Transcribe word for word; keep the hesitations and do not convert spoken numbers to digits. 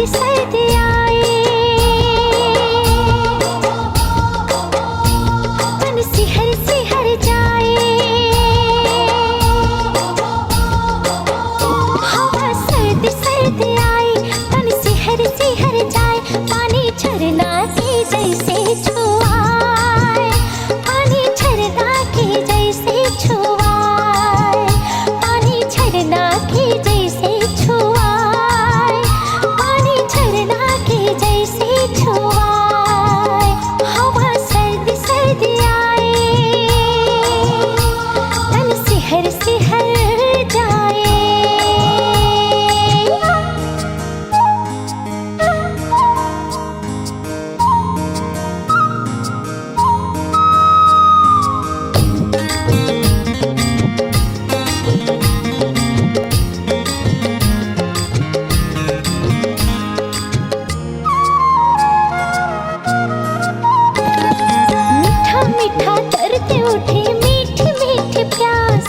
सर्दी आए, तन सिहर सिहर जाए। हवा सर्द सर्द आए, तन सिहर सिहर जाए। पानी झरना के जैसे छुआए, पानी झरना के जैसे छुआए, पानी झरना के जैसे छुआए, पानी झरना के जैसे छुआए। हवा सर्द सर्द आए, तन सिहर सिहर जाए। मीठा मीठा दर्द उठे, मीठी मीठी प्यास।